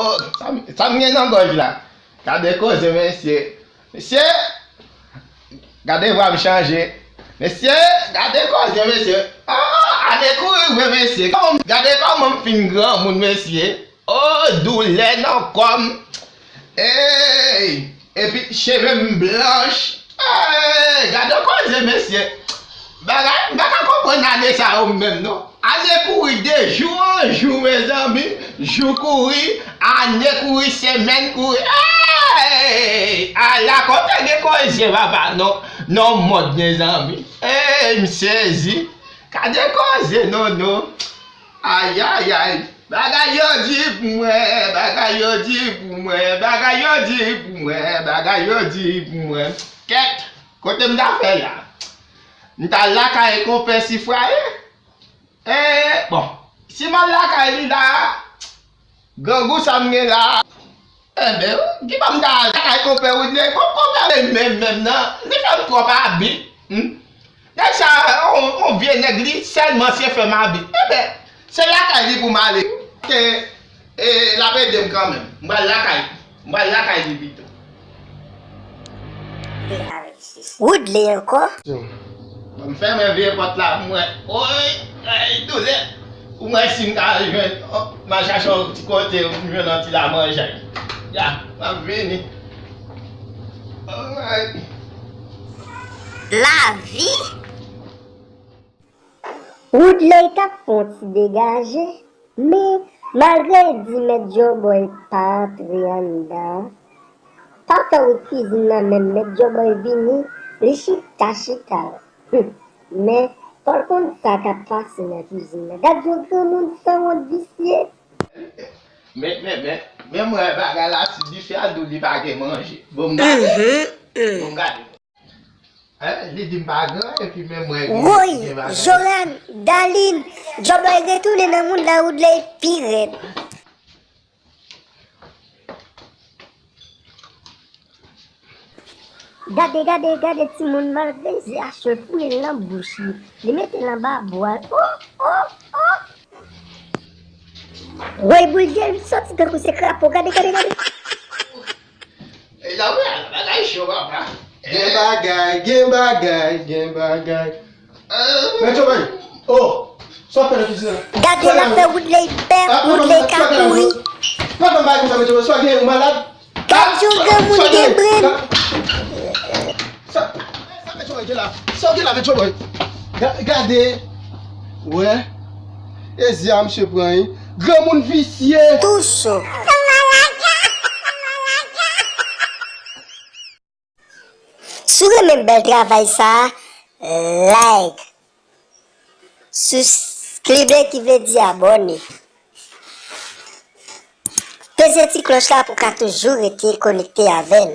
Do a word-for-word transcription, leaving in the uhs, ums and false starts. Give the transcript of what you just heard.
Oh, sa m, sa m gen nan gòj la? Gade koze, mesye. Mesye, gade vwa m chanje. Mesye, gade koze, mesye. Ah, ane kouri vre, mesye. Kòman m, gade kòman m fin granmoun, mesye. Oh, doulè nan kò m. Ey! Epi cheve m blanch. Ey! Gade koze, mesye. Bagay, m pa ka konprann ane sa yo menm, non. Ane kouri de jou an jou, mezanmi. Jou kouri, ane kouri, semèn kouri. Ey! Ala kote gen koze, papa, non. Non, mòd, mezanmi. Ey, m sezi. Gade koze, non, non. Ayayay, bagay yo di pou mwen, bagay yo di pou mwen, bagay yo di pou mwen, bagay yo di pou mwen. Kèt, kote m ta fè la? M ta lakay konpè Sifwaye? E, bon, si m al lakay li la, grangou sa m gen la, enben, ki ban m ta al lakay konpè Woodley? Bon, konpè menm, menm, menm nan, li fè m twòp abi. Hmm? Nèg sa, on, on vye nèg, li sèlman se fè m abi. Enben, se lakay li pou m ale. Ke, e, l ap ede m kanmenm. M pral lakay, m pral lakay li pito. Woodley ankò? Bon, m fèmen vye pòt la pou mwen. Oy, ay, doulè. Pou mwen si m ka jwenn, oh, m al chache yon ti kote, m jwenn yon ti lamanjay. Ya, m ap vini. Alright. Lavi. Woodley t ap fè yon ti degaje, men malgre l di mèt Djòbòy pa antre anndan, pa fè wout kwizin nan menm, mèt Djòbòy vini, li chita, chita. Hum, men fò l konn sa k ap pase nan kwizin nan. Gad yon granmoun sanwont visye. Men, men, men, men mwen bagay la, si dife a dou li pa gen manje. Bon, m gade. Mhm, mhm. Bon, m gade. Hein? Li di m pa gran, epi men mwen gen, woy, gen bagay. Joran, Dalin, Djòbòy retounen nan mouda Woodley pi rèd. Gade, gade, gade timoun malgre se achte fwi l nan bouch li. Li mete l anba bwa l. Oh, oh, oh! Woy, boul dye l soti tankou se krapo. Gade, gade, gade. E la, wè, bagay cho, papa. Gen bagay, gen bagay, gen bagay. Mèt Djòbòy. Oh, sa w ap fè nan kwizin nan? Gade l ap fè Woodley pè, Woodley ka kouri. Pa fè m bagay konsa, Mèt Djòbòy. Sa w gen, ou malad? Gad yon granmoun gen brenn. Sa, sa Mèt Djòbòy gen la? Sa w gen la, Mèt Djòbòy? Ga-, gade. Wè. E zye a misye pran, wi. Granmoun visye. Tou cho. Si w renmen bèl travay sa a, like, subscribe ki vle di abòne. Peze ti klòch la pou w ka toujou rete konekte avè nou.